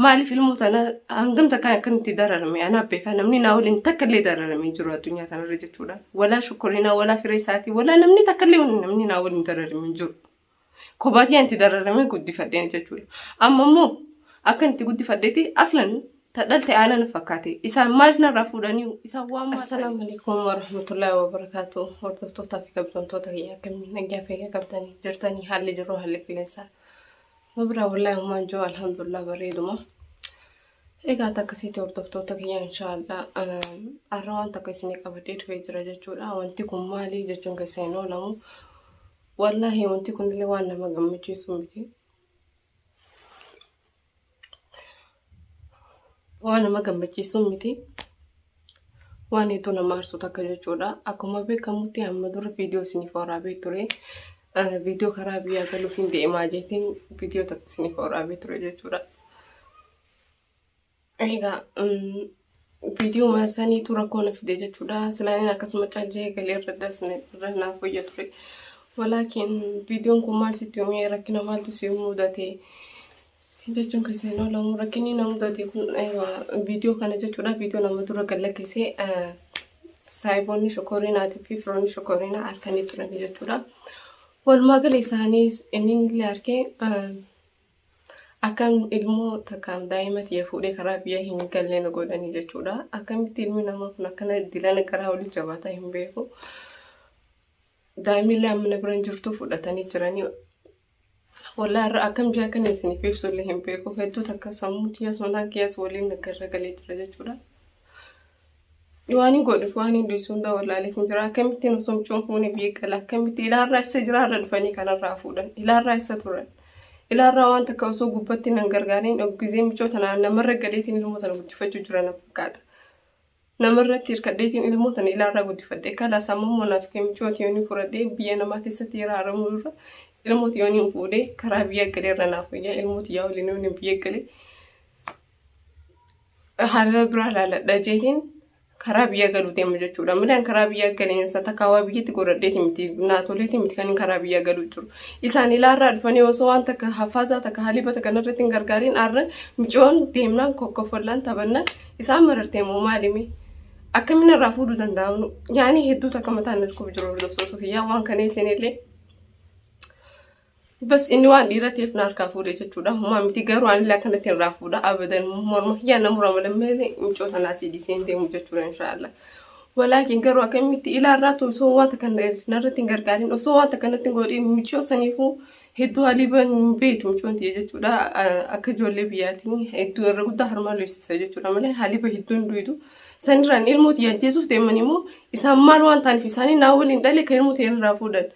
Maaliif ilmoo tana hangam takkaan akkan itti dararame anaa beekaa namni naa waliin takka illee dararame hin jiru addunyaa tanarra jechuudha. Walaa shukkurinaa walaa firee isaatii walaa namni takka illee namni naa waliin dararame hin jiru. Kophaatti itti dararame guddifadheen jechuudha. Amma immoo akkan itti guddifadheeti aslan ta dhalte aanan fakkaate. Isaan maaliif narraa fuudhanii isaan waan maal Assalaamu alaikum warahmatullahi wabarakaatu. Hordoftootaa fi kabajamtoota kiyya akkamii nagaa fayyaa qabdanii jirtanii haalli jiru haalli qilleensaa. Nu biraa wallaahi humaan jiru alhamdulillah bareeduma. Egaa akkasitti hordoftoota kiyya inshaallah har'a waan takka isinii qabadhee dhufee jira jechuudha. Wanti kun maali jechuun keessa hin oolamu. Wallaahi wanti kunillee waan nama gammachiisu miti. Waan nama gammachiisu miti. Waan hedduu nama aarsu takka jechuudha. Akkuma beekamutti amma dura viidiyoo isiniif waraabee ture. Viidiyoo karaa biyyaa galuuf hin deemaa jeetiin viidiyoo takka isiniif waraabee ture jechuudha. Egaa viidiyoo saniitu rakkoo na fide jechuudha. Silaaniin akkasuma cajjee galee irra dasne irra naaf wayya ture. Walaakin viidiyoon kun maal sitti uumee rakkina maaltu si mudate jechuun keessa hin oolamu. Rakkinni na mudate kun viidiyoo kana jechuudha. Viidiyoo nama dura gad lakkisee saayiboonni shokoorinaatii fi firoonni shokoorinaa harkanii turani jechuudha. Walumaa gala isaanii inni illee harkee Akkam ilmoo takkaan daa'ima tiyya fuudhee karaa biyya hin galle na godhanii jechuudha. Akkamitti ilmi namaa kun akkana dilana garaa olii jabaataa hin beeku. Daa'imni illee amma na bira hin jirtu fudhatanii jiranii. Wallaahi irra akkam jee akkan isiniif ibsu illee hin beeku. Hedduu takka sammuu tiyyas mataan kiyyas waliin na garagalee jira jechuudha. Waan hin godhuuf waan hin dhiisu hunda wallaaleetiin jira. Akkamittiin osoo mucoon fuune biyya gala? Akkamitti ilaarraa isa jira irra dhufanii kanarraa fuudhan? Ilaarraa isa turan? Ilaarraa waan takka osoo gubbatti nan gargaariin oggizee mucoo tanaan namarra galeetiin ilmoo tana guddifachuu jira na fakkaata. Namarratti hirkadheetiin ilmoo tana ilaarraa guddifadhe. Kalaas amma immoo naaf kee mucoo tiyoonii fudhadhee biyya namaa keessatti hiraaramuu irra ilmoo tiyooniin fuudhee karaa biyya galee irra naaf wayyaa ilmoo tiyyaa waliin yooniin biyya galee haala biraa laaladha jeetiin karaa biyya galuu deema jechuudha. Malee karaa biyya galeensa takka waa biyyatti godhadheeti miti naa toleeti miti kan karaa biyya galuu jiru. Isaan ilaarraa dhufanii osoo waan takka hafaazaa takka haliba takka narratti hin gargaariin arra micoon deemnaan kokkofollaan taphannaan isaan marartee moo maalimi? Akkamiin irraa fuudhuu danda'amnu? Yaani hedduu takka mataan dhukkubu jiru hordoftoota kiyyaa waan kana isinillee Bas inni waan dhiira ta'eef na harkaa fuudhe jechuudha. Homaa miti garuu anillee akkanatti irraa fuudha. Abadan morma kiyyaa na mura malee malee mucoo tanaa sii dhiisee hin deemu jechuudha inshaallah. Walaakin garuu akkamitti ilaarraa tu osoo waan takka narratti hin gargaarin osoo waan takka natti hin godhin mucoo saniifuu hedduu haliiban hin beektu mucoon tiyya jechuudha. Akka ijoollee biyyaatiin hedduu irra guddaa harmaa luysisa jechuudha malee haliiba hedduu hin duydu. Sanirraan ilmoo tiyya ajjeesuuf deeman immoo isaan maal waan ta'aniif isaanii naa waliin dhale kan ilmoo tiyya irraa fuudhan.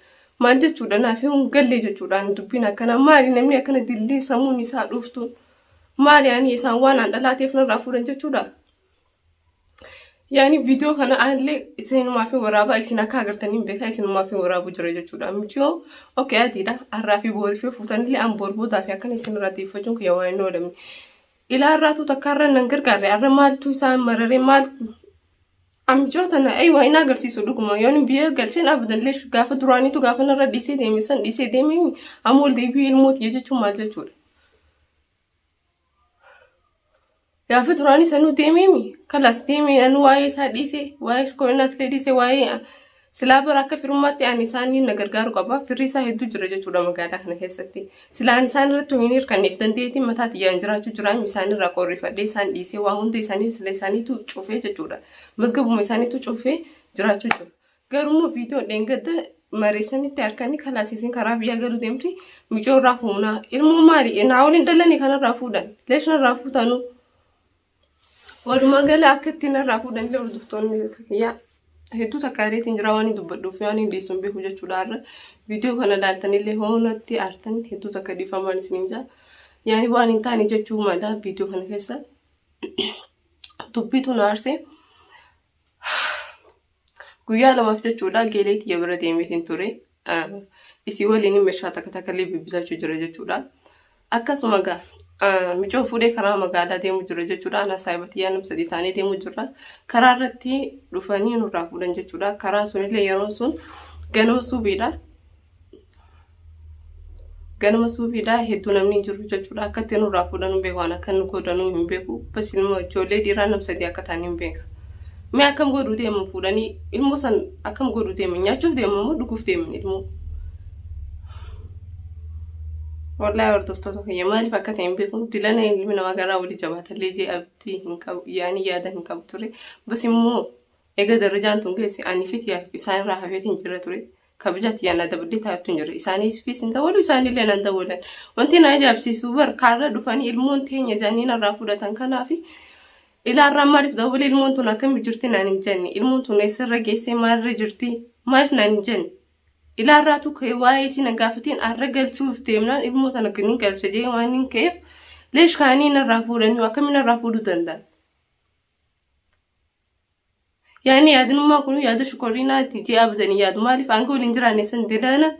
Maal jechuudha naaf hin galle jechuudhaan dubbiin akkana maali namni akkana dillii sammuun isaa dhuuftuun maali ani isaan waan aan dhalaateef narraa fuudhan jechuudha. Yaani viidiyoo kana anillee isinumaa fi waraabaa isin akka agartaniin beekaa isinumaa fi waraabuu jira jechuudha. Miciyoo okee adiidha har'aa fi boorii fi fuutanillee an boor boodaa fi akkana isinirraa deeffachuun kiyya waan hin oolamne. Ilaa irraatuu takka irra nan gargaarre har'a maaltu isaan mararee maal Amjoo tana aywa hin agarsiisu dhuguma yoon biyya galcheen abadan leesh gaafa duraaniitu gaafa narra dhiisee deeme san dhiisee deeme amma ol deebi'ee ilmoo tiyya jechuun maal jechuudha. Gaafa duraanii sanuu deemeemi kalas deeme anu waa'ee isaa dhiisee waa'ee koronaatillee dhiisee waa'ee Silaa bara akka firummaatti ani isaaniin na gargaaru qaba. Firri isaa hedduu jira jechuudha magaalaa kana keessatti. Silaa ani isaan irratti hin hirkanneef dandeettiin mataa tiyyaan jiraachuu jira. Isaan irraa qorrifadhee isaan dhiisee waa hunda isaanii sila isaaniitu cufee jechuudha. Mazgabuma isaaniitu cufee jiraachuu jiru. Garuu immoo viidiyoon dheengadda mareessanitti harkanii kalaas isin karaa biyyaa galuu deemti micoo irraa fuunaa. Ilmoo maali? Naa waliin dhalanii kanarraa fuudhan. Leesh narraa fuutanuu. Walumaa gala akka ittiin narraa fuudhan illee hordoftoonni kiyyaa hedduu takka areetiin jira waan hin dubbadhuuf waan hin dhiisu hin beeku jechuudha har'a viidiyoo kana ilaaltanillee hoonatti aartan hedduu takka dhiifamaan isiniin jaa yaani waan hin taane jechuu mala viidiyoo kana keessa dubbiitu na aarse Guyyaa lamaaf jechuudha geelee tiyya bira deemeetiin ture. Isii waliin meeshaa takka takka illee bibbitachuu jira jechuudha. Akkasuma egaa micoo fuudhee karaa magaalaa deemu jira jechuudha. Ana saayiba tiyyaa nam sadii taanee deemu jirra. Karaa irratti dhufanii nurraa fuudhan jechuudha. Karaa sunillee yeroon sun ganama subiidha. Ganama suufiidha hedduu namni hin jiru jechuudha. Akka itti nurraa fuudhan hin beeku waan akka nu godhanuu hin beeku. Bas ilmoo ijoollee dhiiraa nam sadii akka ta'an hin beeka. Mee akkam godhuu deeman fuudhanii ilmoo san akkam godhuu deeman nyaachuuf deeman moo dhuguuf deeman ilmoo. Wallaahi hordoftoota kiyya maaliif akka ta'e hin beeku. Dilana ilmi namaa garaa walii jabaatallee jee abdii hin qabu yaani yaada hin qabu ture. Bas immoo eega darajaan tun geesse ani fi tiyaaf isaan irraa hafeetiin jira ture. Kabajaa tiyyaan na dabalee taa'attu hin jiru. Isaaniifis hin dabalu isaanillee nan dabalan. Wanti na ajaa'ibsiisu bar kaarra dhufanii ilmoon teenya jedhanii narraa fudhatan kanaafi ilaarraa maaliif dabalee ilmoon tun akkami jirti naan hin jenne. Ilmoon tun eessarra geessee maalirra jirti maaliif naan hin jenne. Ilaarraatu ka'e waa'ee isii na gaafatiin arra galchuuf deemnaan ilmoo tana ni galcha jee waan hin ka'eef leesh kaanii narraa fuudhanii akkamiin narraa fuudhuu danda'an. Yaani yaadinummaa kun yaada shukoriinaati jee abdanii yaadu maaliif hanga waliin jiraanne san dilana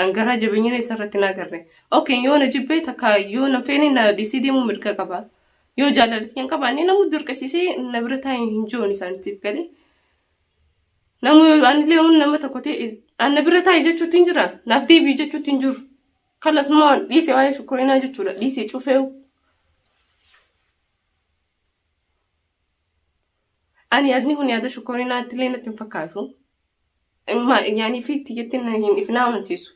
hangaraa jabeenyina isa irratti na agarre. Ok yoo na jibbee takka yoo na feene na dhiisee deemuu mirga qaba. Yoo jaalalatti kan qabaanne namu dirqisiisee na bira taa'ee hin jiruun isaaniitiif galee. Namu anillee waan nama tokko ta'e an na bira taa'e jechuutti hin jira naaf deebi'i jechuutti hin jiru. Kalas moo dhiisee waa'ee shukoriinaa jechuudha dhiisee cufee. Ani yaadni kun yaada shukkorinaatti illee natti hin fakkaatu. Yaanii fi itti na hin if na amansiisu.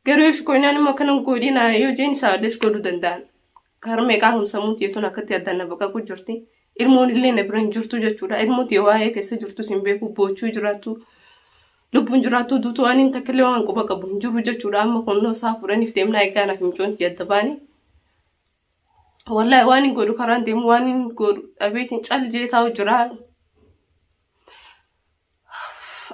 Garuu yoo shukkorinaan immoo akkana godhina yoo jeen isaa illee godhuu danda'an. Karaa meeqaa humsamuu tiyetuun akkatti addaan na baqaqu jirti. Ilmoon illee na bira hin jirtu jechuudha. Ilmoon tiyee waa'ee keessa jirtus hin beeku boochuu jiraattu. Lubbuun jiraattu duutu waan hin takka illee waan quba qabu hin jiru jechuudha. Amma kunnoo isaa kudhaniif deemnaa egaa naaf micoon tiyya adda baane. Wallahi waan hin godhu karaan deemu waan hin godhu dhabeetiin cal jee taa'u jira.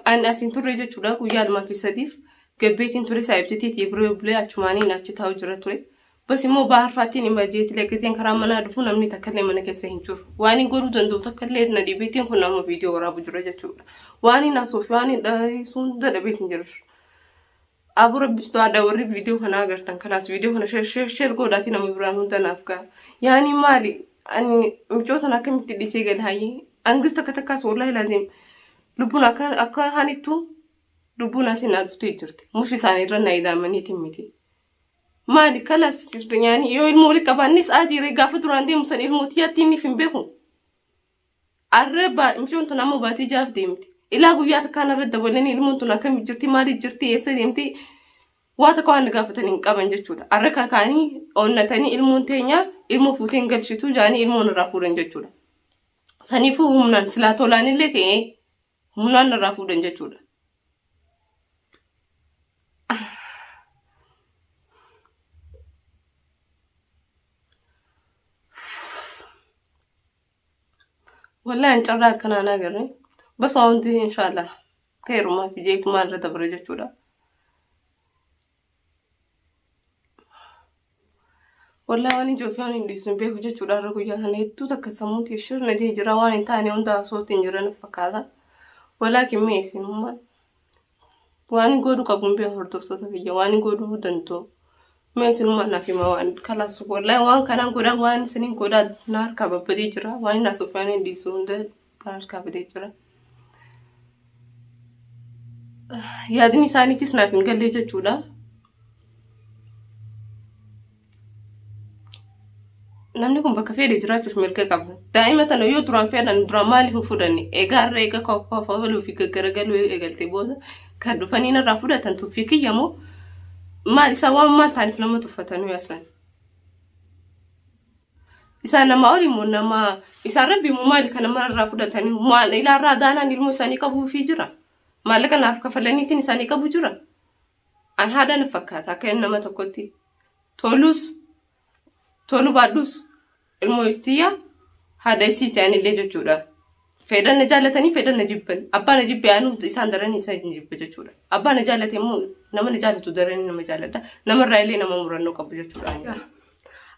Ani asiin turre jechuudha guyyaa lamaa fi sadiif gabbeetiin ture saayibtitii biroo bulee achumaaniin achi taa'u jira ture. Bas immoo baharfaatiin ima jeetilee gizeen karaa manaa dhufu namni takka illee mana keessa hin jiru. Waan hin godhuu danda'u takka illee na dhibeetiin kun nama viidiyoo waraabu jira jechuudha. Waan hin haasoo fi waan hin dhahiisuu hunda dhabeetiin jiru. Abu rabbistu aadaa warri viidiyoo kana agartan kalaas viidiyoo kana sheer sheer sheer godhaatii nama biraan hunda naaf ga'a. Yaani maali ani mucoo tana akkamitti dhiisee gala hayyee angis takka takkaas wallaahi laazim lubbuun akka akka hanittu lubbuun asiin naa dhuftee jirti. Mushi isaanii irra na idaamaniitiin miti. Maali kalaas yaani yoo ilmoo wali qabaannes adii ree gaafa duraan deemu san ilmoo tiyyaatti inni hin beeku. Arra mucoon tun amma baatii jaaf deemti. Ilaa guyyaa takkaan irra dabalanii ilmoon tun akkami jirti maaliif jirti eessa deemti waa takka waan gaafatan hin qaban jechuudha. Arra kakaanii onnatanii ilmoon teenya ilmoo fuutee hin galchitu jaanii ilmoon irraa fuudhan jechuudha. Saniifuu humnaan silaa tolaanillee ta'ee humnaan irraa fuudhan jechuudha. Wallahi an carraa akkanaa hin agarre. Bas waa hundi inshaallah kheerumaa fi jeetumaa irra dabra jechuudha. Wallahi waan ijoo fi waan hin dhiisu hin beeku jechuudha har'a guyyaa kana hedduu takka sammuuti shirna jee jira waan hin taane hunda haasootti hin jiran fakkaata. Walaakin mee isinummaan waan godhu qabu hin beeku hordoftoota kiyya waan godhuu danda'u. Mee isinummaan naaf hima waan kalaas wallahi waan kanaan godhaa waan isiniin godhaa na harkaa babbadee jira waan hin haasofne waan hin dhiisu hunda na harkaa badee jira. Yaadni isaaniitis naaf hin galle jechuudha. Namni kun bakka fedhe jiraachuuf mirga qaba. Daa'ima tana yoo duraan fedhan duraan maaliif hin fudhanne? Egaa har'a eega kofaluu fi gaggaragaluu eegalte booda kan dhufanii narraa fudhatan tuffii kiyya moo maal isaan waan maal ta'aniif nama tuffatanuu aslan? Isaan namaa oli moo nama isaan rabbi moo maali kan nama irraa fudhatanii maal ilaarraa daanaan ilmoo isaanii qabuufii jira? Maallaqa naaf kafalaniitiin isaanii qabu jira? An haadha na fakkaata akka inni nama tokkotti. Tolus tolu baadhus ilmoo istiyya haadha isiiti anillee jechuudha. Fedhan na jaallatanii fedhan na jibban. Abbaa na jibbe anuu isaan daranii isa hin jibbe jechuudha. Abbaa na jaallate immoo nama na jaallatu daranii nama jaalladha. Namarraa illee nama murannoo qabu jechuudha.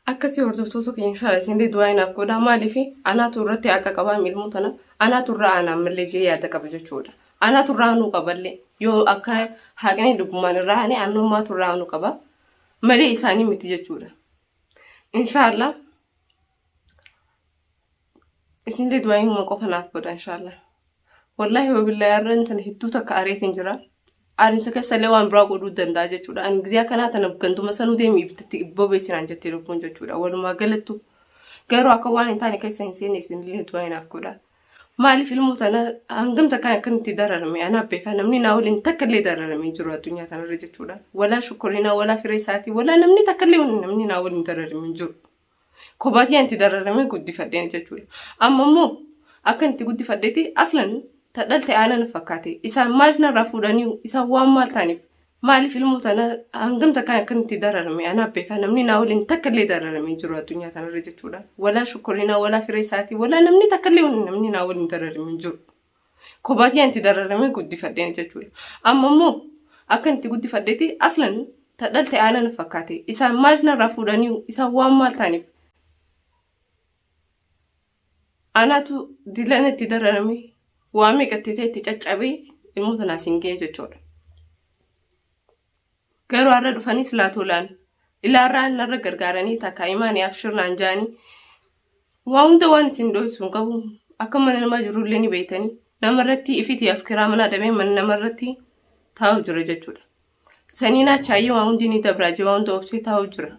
Akkasii hordoftoota keenya inshaalla isinillee du'aa inaaf godhaa maaliif anaatu irratti haqa qabaa ilmoo tana anaatu irraa aanaa ammallee jee yaada qaba jechuudha. Anaatu irraa aanuu qaballee yoo akka haqni dhugumaan irraa aane anummaatu irraa aanuu qaba malee isaanii miti jechuudha. Inshaallah isinillee du'aa inuma qofa naaf godha inshaallah. Wallaahi wabillahi har'a intala hedduu takka areetiin jira. Aarinsa keessa illee waan biraa godhuu danda'a jechuudha. Ani gizee akkanaa tana ganduma sanuu deemi ibiddatti bobeessi naan jettee lubbuun jechuudha. Walumaa galattu garuu akka waan hin taane keessa hin seenne isinillee du'aa naaf godha. Maaliif ilmoo tana hangam takkaan akkan itti dararame anaa beekaa namni naa waliin takka illee dararame hin jiru addunyaa tanarra jechuudha. Walaa shukkurinaa walaa firee isaatii walaa namni takka illee namni naa waliin dararame hin jiru. Kophaatti an itti dararamee guddifadheen jechuudha. Amma immoo akkan itti guddifadheeti aslan ta dhalte aanan fakkaate. Isaan maaliif narraa fuudhanii isaan waan maal ta'aniif maaliif ilmoo tana hangam takkaan akkan itti dararame anaa beekaa namni naa waliin takka illee dararame hin jiru addunyaa tanarra jechuudha. Walaa shukkurinaa walaa firee isaatii walaa namni takka illee namni naa waliin dararame hin jiru. Kophaatti an itti dararamee guddifadheen jechuudha. Amma immoo akkan itti guddifadheeti aslan ta dhalte aanan fakkaate. Isaan maaliif narraa fuudhanii isaan waan maal ta'aniif anaatu dilana itti dararame waa meeqatti ta'e itti caccabee ilmoo tanaas hin ga'e jechuudha. Garuu har'a dhufanii silaa tolaan ilaarraa narra gargaaranii takka imaanii abshir naan jaanii waa hunda waan isin dho'isu hin qabu akka mana namaa jirullee ni beektanii namarratti ifiti afkiraa mana adamee mana namarratti taa'u jira jechuudha. Saniin achaayyee waa hundi ni dabraa jee waa hunda obsee taa'u jira.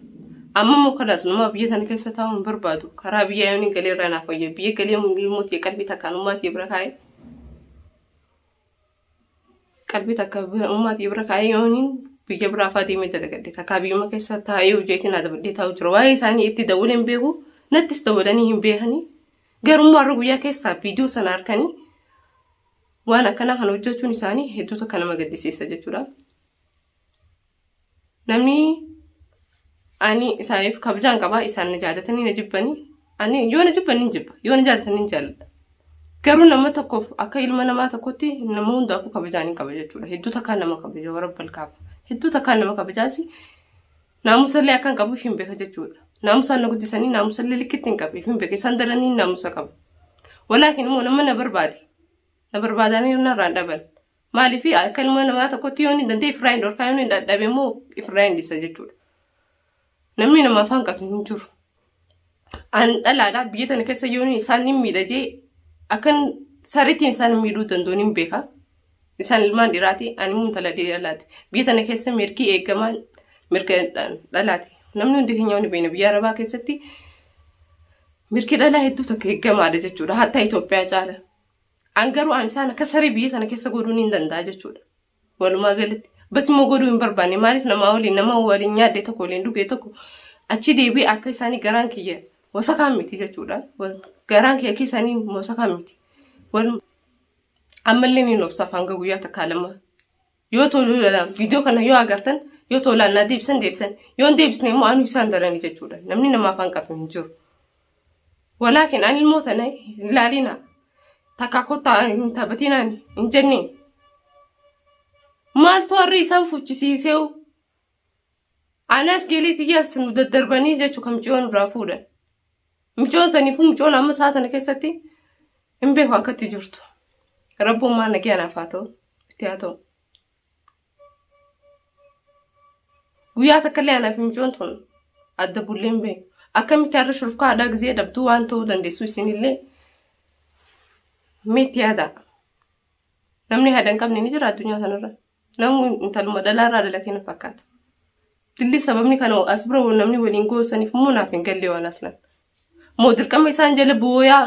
Amma immoo kalaas numaa biyya tana keessa taa'u hin barbaadu. Karaa biyyaa yoon hin galee irraa naaf wayya. Biyya galee ilmoo tiyya qalbii takkaan ummaa tiyya bira kaa'ee qalbii takka ummaa tiyya bira kaa'ee yooniin biyya biraa fa'aa deemee dalagadhe. Takkaa biyyuma keessa taa'ee hojjeetiin adabadhee taa'u jira. Waa'ee isaanii itti dawwalee hin beeku. Nattis dawwalanii hin beekanii. Garuu immoo har'a guyyaa keessaa viidiyoo sana harkanii waan akkanaa kana hojjechuun isaanii hedduu takka nama gaddisiisa jechuudha. Namni ani isaaniif kabajaan qaba isaan na jaalatanii na jibbanii ani yoo na jibban hin jibba yoo na jaalatanii hin jaaladha. Garuu nama tokkoof akka ilma namaa tokkotti nama hundaafuu kabajaan hin qaba jechuudha. Hedduu takkaan nama kabaja warra balkaaba. Hedduu takkaan nama kabajaasi naamusallee akkan qabu hin beeka jechuudha. Naamusaan na guddisanii naamusallee likkitti hin qabu hin beeka isaan daranii naamusa qabu. Walaakin immoo nama na barbaade na barbaadanii narraan dhaban. Maaliif akka ilma namaa tokkotti yoo inni danda'e ifirraa hin dhorkaa yoo inni dadhabe immoo ifirraa hin dhiisa jechuudha. Namni nama afaan qabu hin jiru. An dhalaadha biyya tana keessa yoo isaan hin miidha jee akkan sariitiin isaan miidhuu danda'u hin beeka. Isaan ilmaan dhiiraati ani immoo intala dhalaati. Biyya tana keessa mirgi eegamaan mirga dhalaati. Namni hundi keenya ni beekna biyya Arabaa keessatti mirgi dhalaa hedduu takka eegamaadha jechuudha. Hatta Itoophiyaa caala. An garuu an isaan akka saree biyya tana keessa godhuun hin danda'a jechuudha. Walumaa galatti. Bas immoo godhuu hin barbaanne maaliif namaa waliin nama waliin nyaadhe tokko waliin dhuge tokko achi deebi'ee akka isaanii garaan kiyya wasakaan miti jechuudha. Garaan kiyya akka isaanii wasakaan miti. Ammallee ni obsaaf hanga guyyaa takkaa lama. Yoo toluu viidiyoo kana yoo agartan yoo tolaan naa deebisan deebisan yoo hin deebisne immoo anu isaan daranii jechuudha. Namni nama afaan qabu hin jiru. Walaakin ani ilmoo tana hin ilaalina. Takka kottaa hin taphatinaan hin jenne. Maaltu harri isaan fuchisiisee anas geelii tiyyaas nu daddarbanii jechuu kan mucayyoo nurraa fuudhan. Mucayyoon saniifuu mucayyoon amma sa'a tana keessatti hin beeku akkatti jirtu. Rabbummaa nagaya naaf haa ta'u itti haa ta'u. Guyyaa takka illee anaaf mucayyoon tun adda bullee hin beeku. Akkamitti har'a shurufkaa haadhaa gizee dhabduu waan ta'uu dandeessu isinillee mee itti yaadaa. Namni haadha hin qabne ni jira addunyaa kanarra. Namni intaluma dhalaarraa dhalatee na fakkaata. Dilli sababni kana as bira namni waliin goosaniif immoo naaf hin galle waan aslan. Moo dirqama isaan jala booyaa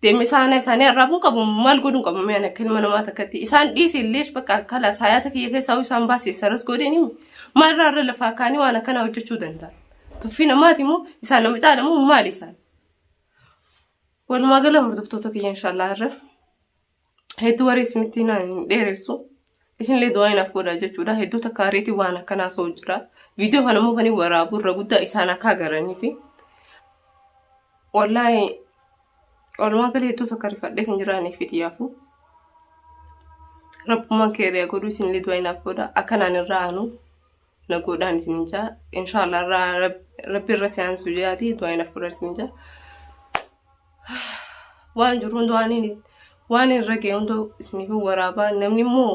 deemee isaanii isaanii arraabuun qabu maal godhuun qabu mee ani akka ilma namaa takkatti isaan dhiise illee bakka kalaas hayaata kiyya keessaa isaan baase saras godheen himi maalirraa irra lafaa kaanii waan akkanaa hojjechuu danda'a. Tuffii namaati immoo isaan nama caala moo maali isaan? Walumaa gala hordoftoota kiyya inshaallah irra hedduu warri isinitti naan hin dheeressu isinillee du'aa inaaf godha jechuudha. Hedduu takka ariitii waan akkanaa soo jira. Viidiyoo kana immoo kan waraabu irra guddaa isaan akka agaranii fi wallaahi walumaa gala hedduu takka rifadhee kan jiraanii fi xiyyaafuu. Rabbummaan keeriyaa godhu isinillee du'aa inaaf godha. Akkanaan irraa aanu na godhaan isin jaa. Inshaallah irraa rabbi irra si aansu jaati du'aa inaaf godha isin jaa. Waan jiru hunda waan inni waan irra ga'e hunda isiniif waraabaa namni immoo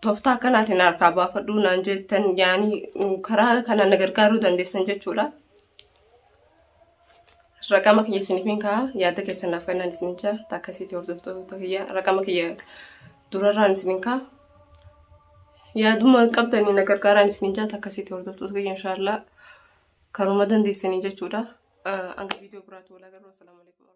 tooftaa akkanaatiin harkaa baafadhu naan jettan yaanii karaa kanaan na gargaaruu dandeessan jechuudha. Raqama kiyya isiniif hin kaa'a yaada keessan naaf kennaan isin jaa akkasitti hordoftoota kiyya raqama kiyya durarraan isin hin kaa'a. Yaaduma qabdanii na gargaaraan isiniin jaata akkasitti hordoftoota kiyya inshaallah karuma dandeessanii jechuudha. Hanga viidiyoo biraatti wal agarru. Assalaamu alaikum.